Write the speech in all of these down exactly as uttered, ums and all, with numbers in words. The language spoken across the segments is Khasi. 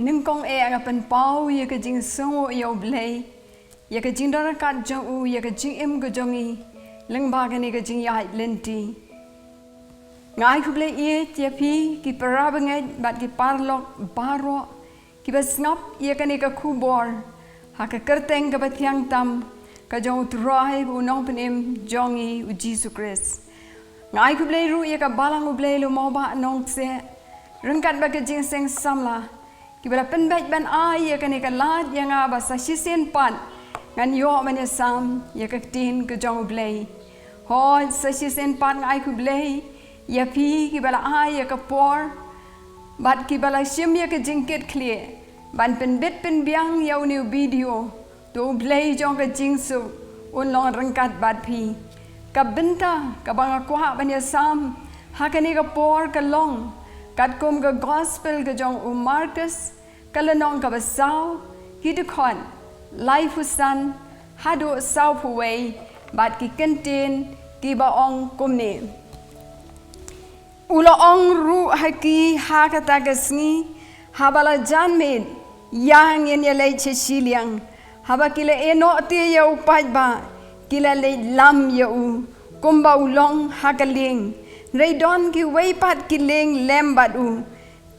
Nyngkong eh nga pynpaw ïa ka jingsngew ïa U Blei ïa ka jingdon ryngkat jong u ïa ka jingim ka jong ngi lyngba kane ka jingïaid lynti. Nga ai khublei ïeit ïa phi ki para bangeit bad ki paralok baroh kiba sngap ïa kane ka khubor ha ka kyrteng kaba thiang tam ka jong U Trai bad U Nongpynim jong ngi U Jisu Khrist. Nga ai khublei ruh ïa ka Balang U Blei Lum Mawbah Nongkseh ryngkat bad ka Jingseng Samla kiba la pynbeit ban ai ïa kane ka lad ïa nga ba sa shisien pat ngan ïoh ban ïasam ïa ka ktien ka jong U Blei. Hooid, sa shisien pat nga ai khublei ïa phi kiba la ai ïa ka por bad kiba la shim ïa ka jingkitkhlieh ban pynbit pynbiang ïa une u video. To U Blei jong ka jingsuk un long ryngkat bad phi. Ka bynta kaba nga kwah ban ïasam ha kane ka por ka long katkum ka gospel ka jong u Markus, ka lynnong kaba saw, ki dkhot laiphew san haduh sawphew wei, bad ki kyntien kiba ong kumne. U la ong ruh ha ki ha kata ka sngi, haba la jan miet, ïa ngin ïaleit sha shiliang. Haba ki la ïehnoh te ïa u paidbah, ki la leit lam ïa u kumba u long ha ka lieng. Hynrei don kiwei pat ki lieng lem bad u.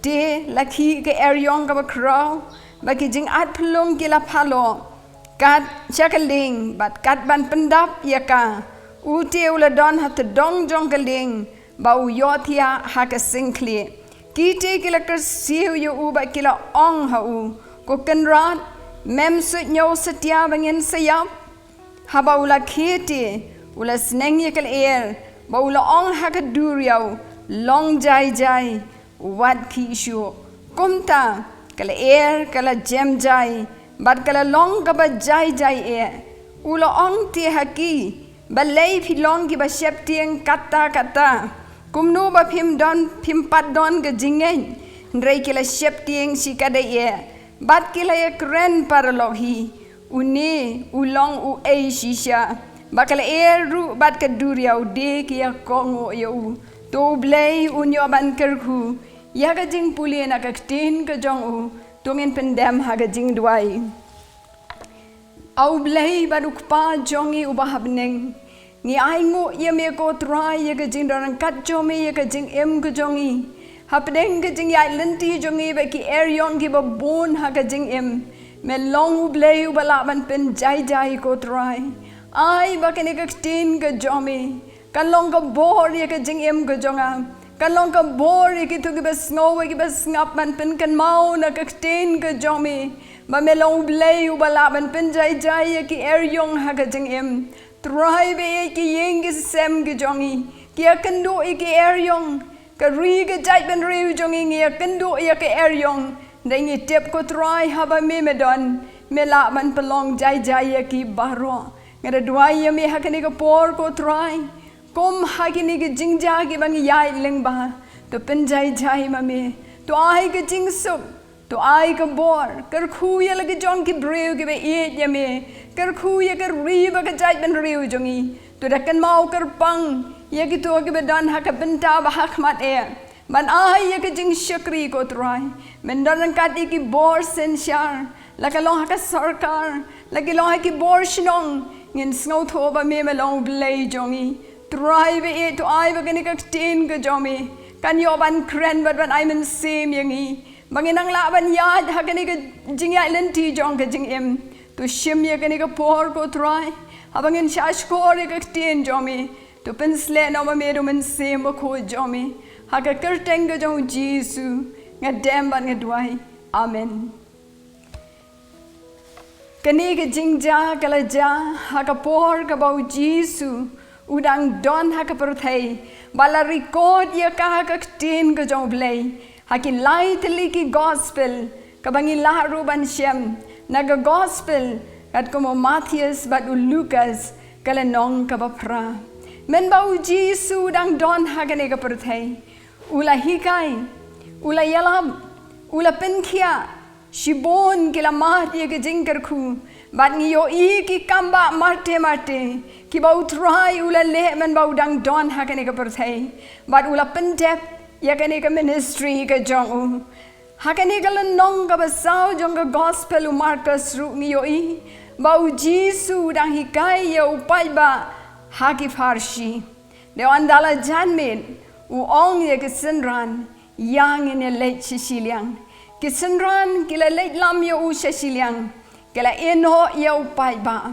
Te la khih ka eriong kaba khraw, bad ki jingat phyllung ki la phaloh kat sha ka lieng, bad kat ban pyndap ïa ka, u te u la don ha tdong jong ka lieng, ba u ïohthiah ha ka singkhlieh. Ki te ki la kyrsiew ïa u bad ki la ong ha u, Ko Kynrad, mem suidñiew satia ba ngin sa ïap? Haba u la khie te, u la sneng ïa ka lyer, bad u la ong ha ka duriaw, Long jai jai, wat khih shuh. Kumta ka lyer ka la jem jai, bad ka la long kaba jai jai eh. U la ong te ha ki, Balei phi long kiba sheptieng katta katta? Kumno ba phim don, phim pat don ka jingngeit? Hynrei ki la sheptieng shikatdei eh, bad ki la ïakren paralok hi, Une u long uei shisha, ba ka lyer ruh bad ka duriaw de ki ïakohnguh ïa u? To U Blei un ïoh ban kyrkhu ïa ka jingpule na ka ktien ka jong u. To ngin pyndem ha ka jingduwai. A U Blei bad U Kpa jong ngi uba ha bneng, ngi ainguh ïa me ko Trai ïa ka jingdon ryngkat jong me ïa ka jingim ka jong ngi. Hapdeng ka jingïaid lynti jong ngi bad ki eriong kiba bun ha ka jingim, me long U Blei uba lah ban pynjai jai ko Trai. Ai ba kane ka ktien ka jong me kan long ka bor ïa ka jingim ka jong nga. Kan long ka bor ïa kito kiba sngew, ïa kiba sngap ban pynkynmaw na ka ktien ka jong me. Ba me long U Blei uba lah ban pynjai jai ïa ki eriong ha ka jingim. Trai, ba ïeit ki ïing ki sem ki jong ngi ki ïakynduh ïa ki eriong. Ka ri ka jaitbynriew jong ngi ngi ïakynduh ïa ki eriong. Hynrei ngi tip ko Trai haba me me don, me lah ban pynlong jai jai ïa ki baroh. Nga da duwai ïa me ha kane ka por ko Trai. Kum ha kine ki jingjia kiba ngi ïaid lyngba, to pynjai jai ma me. To ai ka jingsuk, to ai ka bor. Kyrkhu ïa la ki jong ki briew kiba ïeit ïa me. Kyrkhu ïa ka ri bad ka jaitbynriew jong ngi. To da kynmaw kyrpang ïa kito kiba don ha ka bynta ba ha khmat eh. Ban ai ïa ka jingshakri ko Trai. Men don ryngkat ïa ki bor synshar, la ka long ha ka sorkar, la ki long ha ki bor shnong. Ngin sngewthuh ba me me long U Blei jong ngi. Trai, ba ïeit, to ai ba kane ka ktien ka jong me kan ïoh ban kren bad ban ai mynsiem ïa ngi, ba ngin nang lah ban ïaid ha kane ka jingïaid lynti jong ka jingim. To shim ïa kane ka por ko Trai, haba ngin shah shkor ïa ka ktien jong me. To pynshlur noh ma me da U Mynsiem Bakhuid jong me. Ha ka kyrteng ka jong U Jisu nga dem bad nga duwai. Amen. Kane ka jingjia ka la jia ha ka por kaba U Jisu u dang don ha ka pyrthei, ba la record ïa ka ha ka ktien ka jong U Blei ha ki lai tylli ki gospel kaba ngi lah ruh ban shem, na ka gospel katkum u Mathaios bad u Lukas, ka lynnong kaba phra. Mynba U Jisu u dang don ha kane ka pyrthei, u la hikai, u la ïalap, u la pynkhiah. Shibun ki la mad ïa ka jingkyrkhu, bad ngi ïohi ki kambah marteh marteh kiba U Trai u la leh mynba u dang don ha kane ka pyrthei, bad u la pyndep ïa kane ka ministry ka jong u. Ha kane ka lynnong kaba saw jong ka Gospel u Markos ruh ngi ïohi ba u Jisu u dang hikai ïa u paidbah ha ki pharshi. Dei hynda la jan miet, u ong ïa ki synran, ïa ngin ïa leit sha shiliang. Ki synran ki la leit lam ïa u sha shiliang. Ki la ïehnoh ïa u paidbah.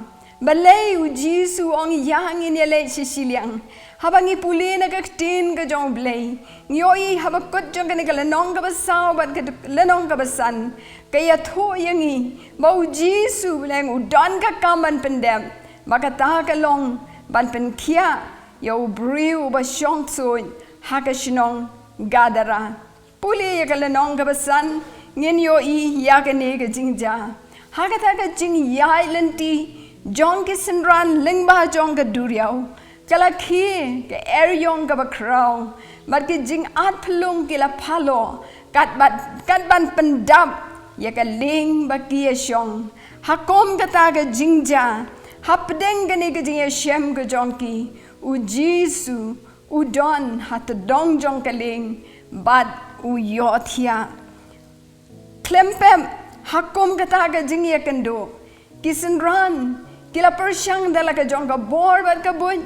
Balei u Jisu u ong ïa ngin ïa leit sha shiliang? Haba ngi pule na ka ktien ka jong u Blei, ngi ïohi haba kut jong kane ka lynnong kaba saw bad ka lynnong kaba san, ka ïathuh ïa ngi ba u Jisu u leng u don ka kam ban pyndep, ba kata ka long ban pynkhiah ïa u briew uba shong suit ha ka shnong Gadara. Pule ïa ka lynnong kaba san, ngin ïohi ïa kane ka jingjia. Ha kata ka jingïaid lynti jong ki synran lyngba jong ka duriaw, ka la khie ka eriong kaba khraw, bad ki jingatphyllung ki la phaloh, kat bad, kat ban pyndap ïa ka lieng ba ki ïashong. Ha kum kata ka jingjia, hapdeng kane ka jingïashem ka jong ki, u Jisu u don ha tdong jong ka lieng bad u ïohthiah. Khlem pep, ha kum kata ka jingïakynduh, ki synran ki la pyrshang da la ka jong ka bor bad ka buit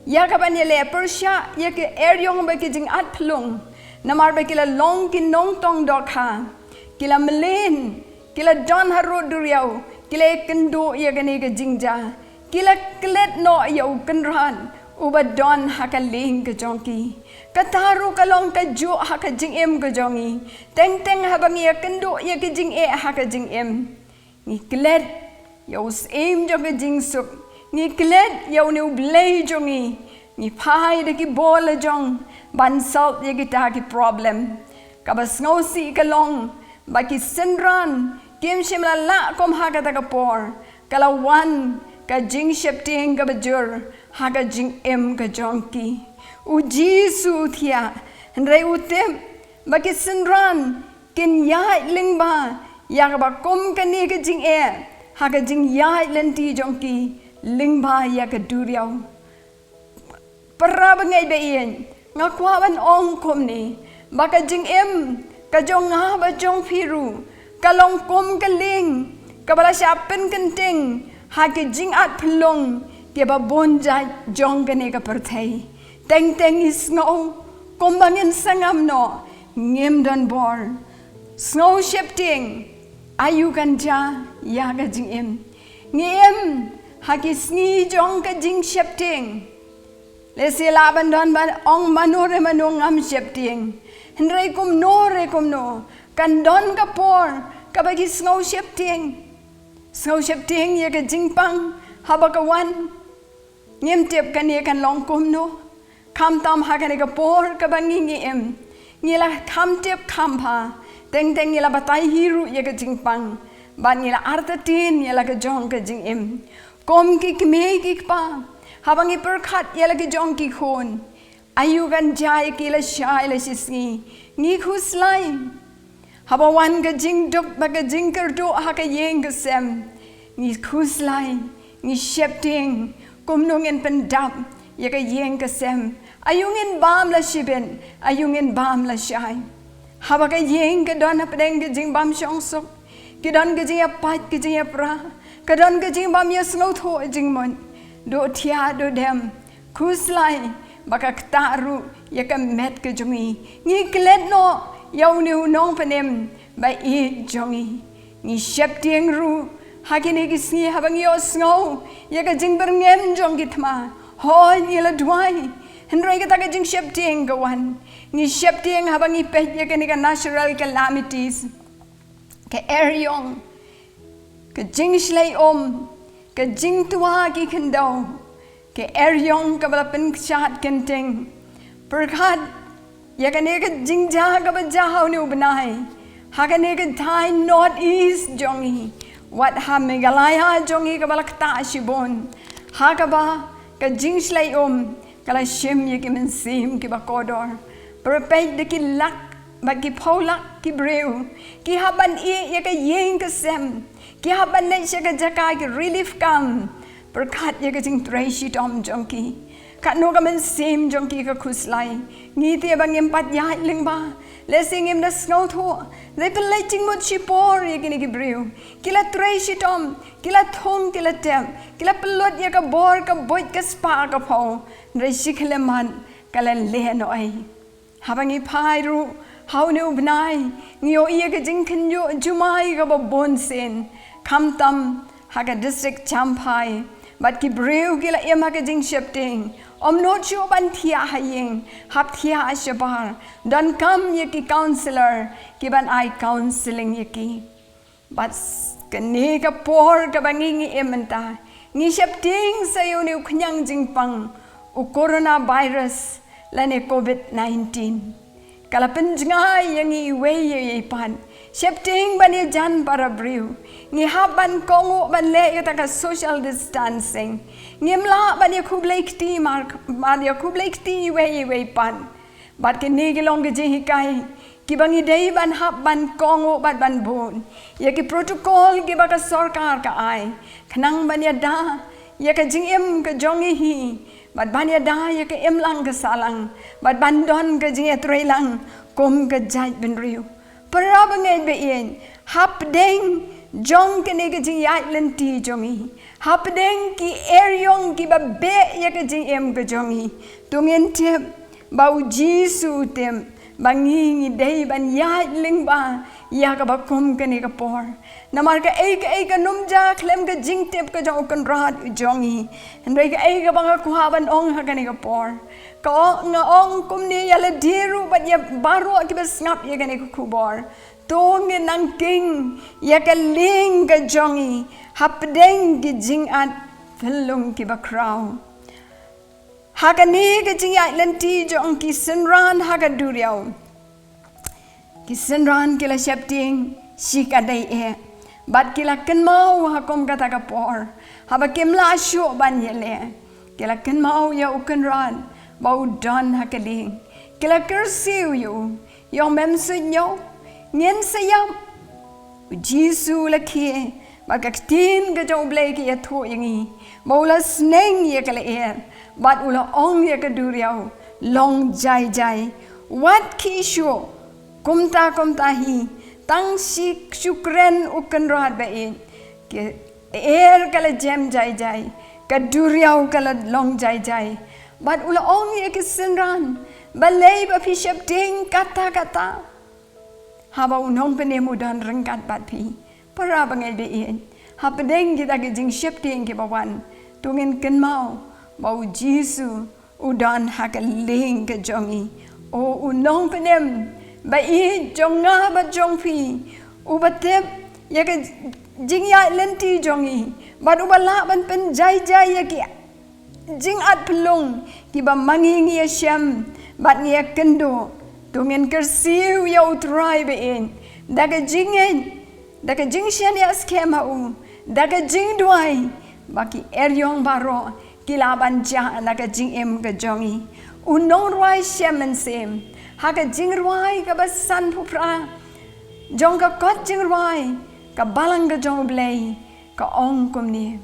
ïa ka ban ïaleh pyrshah ïa ki eriong bad ki jingatphyllung, namar ba ki la long ki nongtong dohkha. Ki la mlien, ki la don harud duriaw, ki la ïakynduh ïa kane ka jingjia. Ki la klet noh ïa u kynrad uba don ha ka lieng ka jong ki. Kata ruh ka long kajuh ha ka jingim ka jong ngi. Teng teng haba ngi ïakynduh ïa ka jingeh ha ka jingim, ngi klet ïa u syiem jong ka jingsuk. Ngi klet ïa une u Blei jong ngi. Ngi phai da ki bor la jong ban solve ïa kita ki problem. Kaba sngewsih ka long ba ki synran kim shym la lah kum ha kata ka por. Ka la wan ka jingsheptieng kaba jur ha ka jingim ka jong ki. U Jisu u thiah, hynrei u tip ba ki synran kin ïaid lyngba ïa kaba kum kane ka jingeh ha ka jingïaid lynti jong ki lyngba ïa ka duriaw. Para bangeit ba ïeit, nga kwah ban ong kumne, ba ka jingim ka jong nga bad jong phi ruh ka long kum ka lieng kaba la shah pynkynting ha ki jingatphyllung kiba bun jait jong kane ka pyrthei. Teng teng ngi sngew kumba ngin sngewthuh noh, ngim don bor. Sngew sheptieng, aïu kan jia ïa ka jingim? Ngi im ha ki sngi jong ka jingsheptieng. Lehse lah ban don ban ong mano re mano ngam sheptieng. Hynrei kumno re kumno, kan don ka por kaba ngi sngew sheptieng. Sngew sheptieng ïa ka jingpang haba ka wan. Ngim tip kane kan long kumno. Khamtam ha kane ka por kaba ngi ngi im, ngi la kham tip kham pha. Teng teng ngi la batai hi ruh ïa ka jingpang, bad ngi la artatien ïa la ka jong ka jingim. Kum ki kmie ki kpa, haba ngi pyrkhat ïa la ki jong ki khun, aïu kan jia ïa ki lashai lashisngi, ngi khuslai. Haba wan ka jingduk bad ka jingkyrduh ha ka ïing ka sem, ngi khuslai, ngi sheptieng kumno ngin pyndap ïa ka ïing ka sem. Aïu ngin bam la shibit, aïu ngin bam lashai. Haba ka ïing ka don hapdeng ka jingbymshongsuk, ka don ka jingïapait ka jingïapra, ka don ka jingbymïasngewthuh jingmut, duh thiah duh dem, khuslai ba ka ktah ruh ïa ka met ka jong ngi. Ngi klet noh ïa une u nongpynim ba ïeit jong ngi. Ngi sheptieng ruh ha kine ki sngi haba ngi ïohsngew ïa ka jingbyrngem jong ki thma. Hooid, ngi la duwai, hynrei kata ka jingsheptieng ka wan. Ngi sheptieng haba ngi peit ïa kane ka natural calamities, ka eriong, ka jingshlei um, ka jingtwa ki khyndew, ka eriong kaba la pynshad kynting. Pyrkhat ïa kane ka jingjia kaba jia ha une u bnai ha kane ka thaiñ North East jong ngi, wat ha Meghalaya jong ngi kaba la ktah shibun, ha kaba ka jingshlei um ka la shim ïa ki mynsiem kiba kordor. Pyrkhat da ki lak bad ki phew lak ki briew ki hap ban ïeh ïa ka ïing ka sem, ki hap ban leit sha ka jaka ki relief camp. Pyrkhat ïa ka jingtrei shitom jong ki. Katno ka mynsiem jong ki ka khuslai. Ngi te ba ngim pat ïaid lyngba, lehse ngim da sngewthuh. Hynrei pynleit jingmut shipor ïa kine ki briew. Ki la trei shitom, ki la thung, ki la tep, ki la pynlut ïa ka bor, ka buit, ka spah, ka phew. Hynrei shi khyllipmat ka la leh noh ei. Haba ngi phai ruh ha une u bnai, ngi ïohi ïa ka jingkhynñiuh jumai kaba bun sien, khamtam ha ka district Champhai. Bad ki briew ki la im ha ka jingsheptieng, ym nud shuh ban thiah ha ïing, hap thiah ha shabar, donkam ïa ki counsellor kiban ai counselling ïa ki. Bad s-, kane ka por kaba ngi ngi im mynta, ngi sheptieng sa ïa une u khñiang jingpang, u coronavirus lane covid nineteen. Ka la pynjngai ïa ngi iwei ïa iwei pat. Sheptieng ban ïajan para briew. Ngi hap ban kohnguh ban leh ïa kata ka social distancing. Ngim lah ban ïakhublei kti mar, mar ïakhublei kti iwei ïa iwei pat. Bad kine ki long ki jinghikai kiba ngi dei ban hap ban kohnguh bad ban bud ïa ki protocol kiba ka sorkar ka ai, khnang ban ïada ïa ka jingim ka jong ngi hi, bad ban ïada ïa ka imlang ka sahlang, bad ban don ka jingïatreilang kum ka jaitbynriew. Para bangeit ba ïeit, hapdeng jong kane ka jingïaid lynti jong ngi, hapdeng ki eriong kiba beh ïa ka jingim ka jong ngi, to ngin tip ba U Jisu u tip ba ngi ngi dei ban ïaid lyngba ïa kaba kum kane ka por. Namar kaei kaei kan ym ja khlem ka jingtip ka jong U Kynrad u jong ngi. Hynrei kaei kaba nga kwah ban ong ha kane ka por, ka ong, nga ong kumne ïa lade ruh bad ïa baroh kiba sngap ïa kane ka khubor. To ngin nang king ïa ka lieng ka jong ngi hapdeng ki jingat phyllung kiba khraw. Ha kane ka jingïaid lynti jong ki synran ha ka duriaw, ki synran ki la sheptieng shikatdei eh, bad ki la kynmaw ha kum kata ka por, haba kim lah shuh ban ïaleh, ki la kynmaw ïa U Kynrad ba u don ha ka lieng. Ki la kyrsiew ïa u, ïa u, mem suidñiew, ngin sa ïap. U Jisu u la khie, bad ka ktien ka jong U Blei ka ïathuh ïa ngi ba u la sneng ïa ka lyer bad u la ong ïa ka duriaw, long jai jai, wat khih shuh. Kumta kumta hi, tang shi shu kren U Kynrad ba ïeit, ka lyer ka la jem jai jai, ka duriaw ka la long jai jai. Bad u la ong ïa ki synran, balei ba phi sheptieng katta katta? Haba U Nongpynim u don ryngkat bad phi. Para bangeit ba ïeit, hapdeng kita ki jingsheptieng kiba wan, to ngin kynmaw ba U Jisu u don ha ka lieng ka jong ngi. O U Nongpynim ba ïeit jong nga bad jong phi, uba tip ïa ka jingïaid lynti jong ngi, bad uba lah ban pynjai jai ïa ki jingat phyllung kiba ma ngi ngi ïashem bad ngi ïakynduh. To ngin kyrsiew ïa U Trai ba ïeit da ka jingngeit, da ka jingshaniah skhem ha u, da ka jingduwai, ba ki eriong baroh ki lah ban jah na ka jingim ka jong ngi. U nongrwai Shem Mynsiem, ha ka jingrwai kaba sanphew phra jong ka kot jingrwai ka Balang ka jong U Blei, ka ong kumne: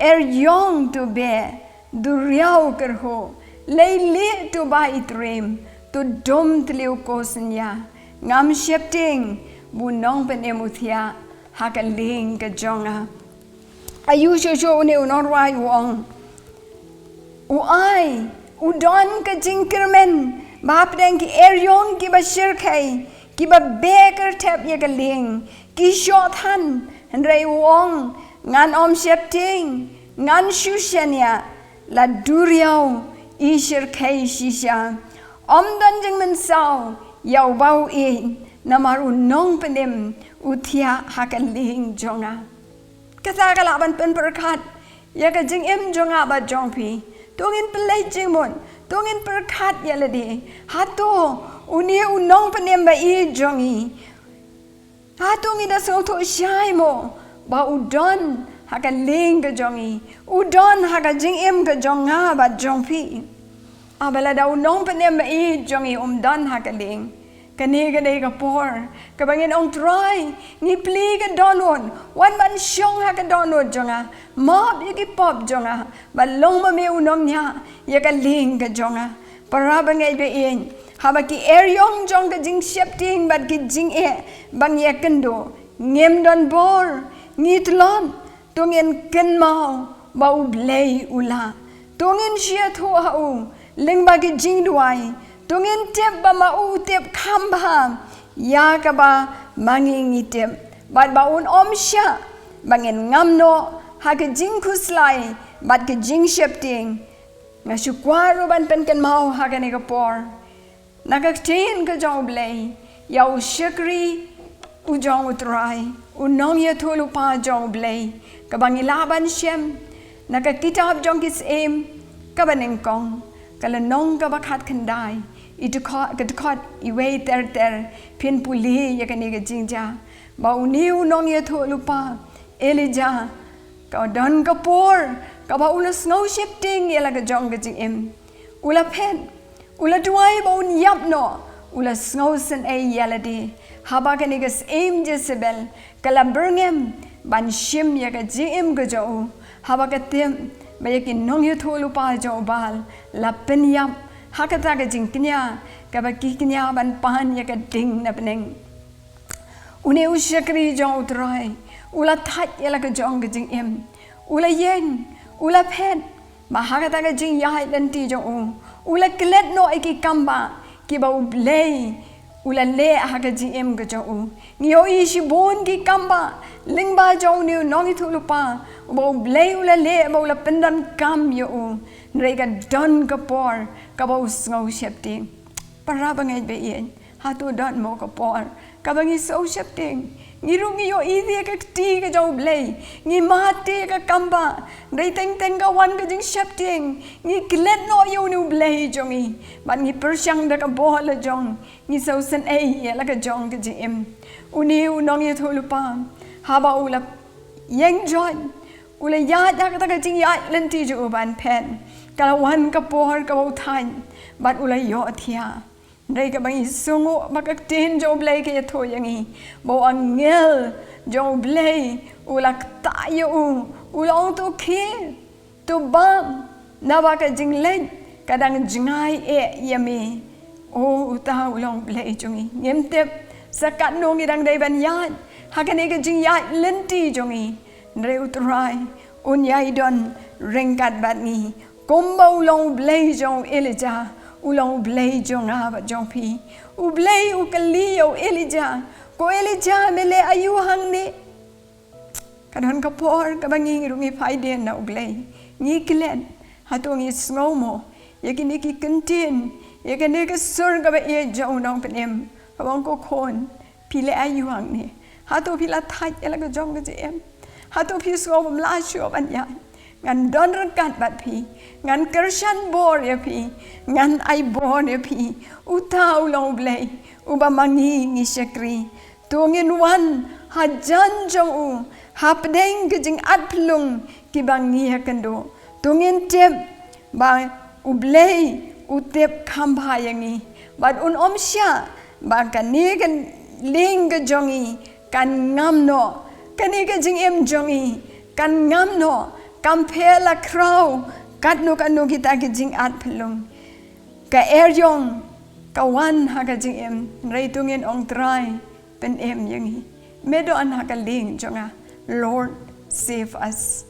Eriong to beh, duriaw kyrhuh, lei lieh to ba i triem, to dum tliw ko synñia. Ngam sheptieng ba U Nongpynim u thiah ha ka lieng ka jong nga. Aïu shuh shuh une u nongrwai u ong? U ai, u don ka jingkyrmen ba hapdeng ki eriong kiba shyrkhei, kiba beh kyrthep ïa ka lieng, ki shoh than, hynrei u ong, ngan ym sheptieng, ngan shu shaniah, la duriaw i shyrkhei shisha. Ym don jingmynsaw ïa uba u ïeit, namar U Nongpynim u thiah ha ka lieng jong nga. Kata ka lah ban pynpyrkhat ïa ka jingim jong nga bad jong phi. To ngin pynleit jingmut, to ngin pyrkhat ïa lade. Hato une U Nongpynim ba ïeit jong ngi, hato ngi da sngewthuh shai mo ba u don ha ka lieng ka jong ngi, u don ha ka jingim ka jong nga bad jong phi? Haba lada U Nongpynim ba ïeit jong ngi um don ha ka lieng, Kane ka dei ka por kaba ngin ong Trai, ngi plie ka dohnud, wan ban shong ha ka dohnud jong nga, map ïa ki pop jong nga, bad long ma me u nongñiah ïa ka lieng ka jong nga. Para bangeit ba ïeit, haba ki eriong jong ka jingsheptieng bad ki jingeh ba ngi ïakynduh, ngim don bor, ngi tlot, to ngin kynmaw ba U Blei u lah. To ngin shah thuh ha u lyngba ki jingduwai. To ngin tip ba ma u u tip kham bha ïa kaba ma ngi ngi tip. Bad ba un ym shah ba ngin ngam noh ha ka jingkhuslai bad ka jingsheptieng. Nga shu kwah ruh ban pynkynmaw ha kane ka por na ka ktien ka jong U Blei ïa u shakri u jong U Trai, u nongïathuhlypa jong U Blei, kaba ngi lah ban shem na ka kitab jong Ki Syiem kaba nyngkong, ka lynnong kaba khatkhyndai, i dkhot, ka dkhot iwei ter ter. Phin pule ïa kane ka jingjia ba une u nongïathuhlypa Elijah, ka don ka por kaba u la sngew sheptieng ïa la ka jong ka jingim. U la phet, u la duwai ba un ïap noh, u la sngew sngewsynei ïa lade haba kane ka syiem Jezebel ka la byrngem ban shim ïa ka jingim ka jong u, haba ka tip ba ïa ki nongïathuhlypa jong u Baal la pynïap ha kata ka jingkñia kaba ki kñia ban pan ïa ka ding na bneng. Une u shakri jong U Trai u la thait ïa la ka jong ka jingim. U la ïeng, u la phet, ba ha kata ka jingïaid lynti jong u, u la klet noh ïa ki kambah kiba U Blei u la leh ha ka jingim ka jong u. Ngi ïohi shibun ki kambah lyngba jong une u nongïathuhlypa uba U Blei u la leh ba u la pyndonkam ïa u. Hynrei ka don ka por kaba u sngew sheptieng. Para bangeit ba ïeit, hato don mo ka por kaba ngi sngew sheptieng? Ngi ruh ngi ïohi ïa ka kti ka jong U Blei, ngi mad ïa ka kambah. Hynrei teng teng ka wan ka jingsheptieng, ngi klet noh ïa une U Blei jong ngi, bad ngi pyrshang da ka bor la jong, ngi sngew sngewsynei ïa la ka jong ka jingim. Une u nongïathuhlypa, haba u la ïeng joit, u la ïaid ha kata ka jingïaid lynti jong u ban phet, ka la wan ka por kaba u thait bad u la ïohthiah. Hynrei kaba ngi sngew ba ka ktien jong U Blei ka ïathuh ïa ngi ba u angel jong U Blei u la ktah ïa u, u la ong, to khie, to bam, naba ka jingleit ka dang jngai eh ïa me. O, uta u long U Blei jong ngi. Ngim tip sa katno ngi dang dei ban ïaid ha kane ka jingïaid lynti jong ngi. Hynrei U Trai un ïai don ryngkat bad ngi. Kumba u long U Blei jong u Elijah, u long U Blei jong nga bad jong phi. U Blei u kylli ïa u Elijah, ko Elijah, me leh aïu hangne? Ka don ka por kaba ngi ruh ngi phaidien na U Blei, ngi klet. Hato ngi sngew mo ïa kine ki kyntien, ïa kane ka sur kaba ïeit jong u nongpynim, kaba ong, ko khun, phi leh aïu hangne? Hato phi la thait ïa la ka jong ka jingim? Hato phi sngew bym lah shuh ban ïaid? Ngan don ryngkat bad phi, ngan kyrshan bor ïa phi, ngan ai bor ïa phi. Uta u long U Blei uba ma ngi ngi shakri. To ngin wan hajan jong u hapdeng ki jingatphyllung kiba ngi ïakynduh. To ngin tip ba U Blei u tip kham bha ïa ngi, bad un ym shah ba kane ka lieng ka jong ngi kan ngam noh, kane ka jingim jong ngi kan ngam noh. Kam pher la khraw katno katno kita ki jingatphyllung. Ka eriong ka wan ha ka jingim, hynrei to ngin ong, Trai, pynim ïa ngi. Me don ha ka lieng jong nga. Lord, save us.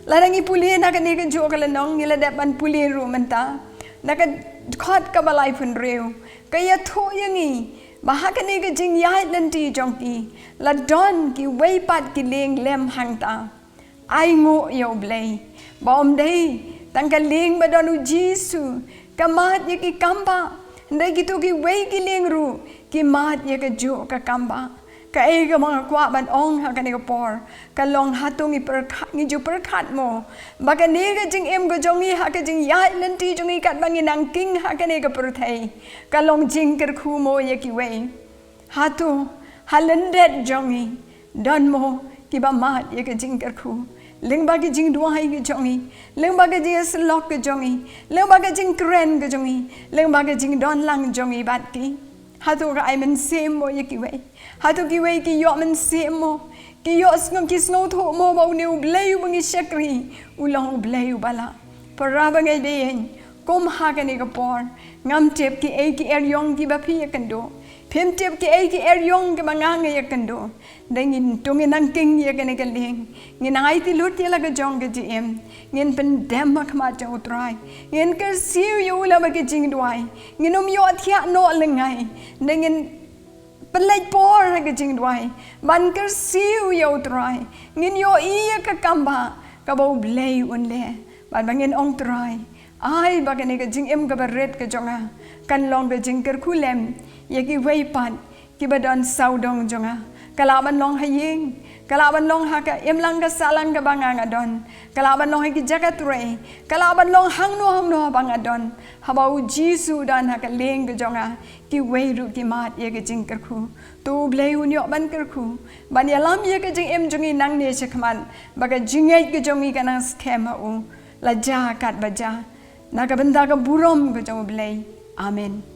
Lada ngi pule na kane kajuh ka lynnong, ngi la dep ban pule ruh mynta na ka dkhot kaba laiphew hynriew, ka ïathuh ïa ngi ba ha kane ka jingïaid lynti jong ki la don kiwei pat ki lieng lem hangta. Ainguh ïa U Blei ba ym dei tang ka lieng ba don U Jisu ka mad ïa ki kambah, hynrei kito kiwei ki lieng ruh ki mad ïa kajuh ka kambah. Kaei kaba nga kwah ban ong ha kane ka por ka long, hato ngi pyrkhat, ngi ju pyrkhat mo ba kane ka jingim ka jong ngi ha ka jingïaid lynti jong ngi katba ngi nangkhing ha kane ka pyrthei ka long jingkyrkhu mo ïa kiwei? Hato ha lyndet jong ngi don mo kiba mad ïa ka jingkyrkhu lyngba ka jingduwai ka jong ngi, lyngba ka jingïasyllok ka jong ngi, lyngba ka jingkren ka jong ngi, lyngba ka jingdon lang jong ngi bad ki? Hato ka ai mynsiem mo ïa kiwei? Hato kiwei ki ïoh mynsiem mo? Ki ïoh sngew, ki sngewthuh mo ba une U Blei uba ngi shakri u long U Blei uba lah? Para bangeit, kum ha kane ka por, ngam tip kiei ki eriong kiba phi ïakynduh. Phim tip kiei ki eriong kiba nga nga ïakynduh. Te ngin, to ngin nang king ïa kane ka lieng. Ngin aiti lut ïa la ka jong ka jingim. Ngin pyndem ha khmat jong U Trai. Ngin kyrsiew ïa u lyngba ki jingduwai. Ngin ym ïohthiah noh lyngngai. Te ngin pynleit por ha ka jingduwai ban kyrsiew ïa U Trai. Ngin ïohi ïa ka kam ba kaba U Blei un leh. Bad ba ngin ong, Trai, ai ba kane ka jingim kaba rit ka jong nga kan long ka jingkyrkhu lem ïa kiwei pat kiba don sawdong jong nga. Ka lah ban long ha ïing, ka lah ban long ha ka imlang ka sahlang kaba nga nga don, ka lah ban long ha ki jaka trei, ka lah ban long hangno hangno ba nga don. Haba U Jisu u don ha ka lieng ka jong nga, kiwei ruh ki mad ïa ka jingkyrkhu. To U Blei un ïoh ban kyrkhu, ban ïalam ïa ka jingim jong ngi nangne shakhmat, ba ka jingngeit ka jong ngi kan nang skhem ha u la jia katba jia. Na ka bynta ka burom ka jong U Blei. Amen.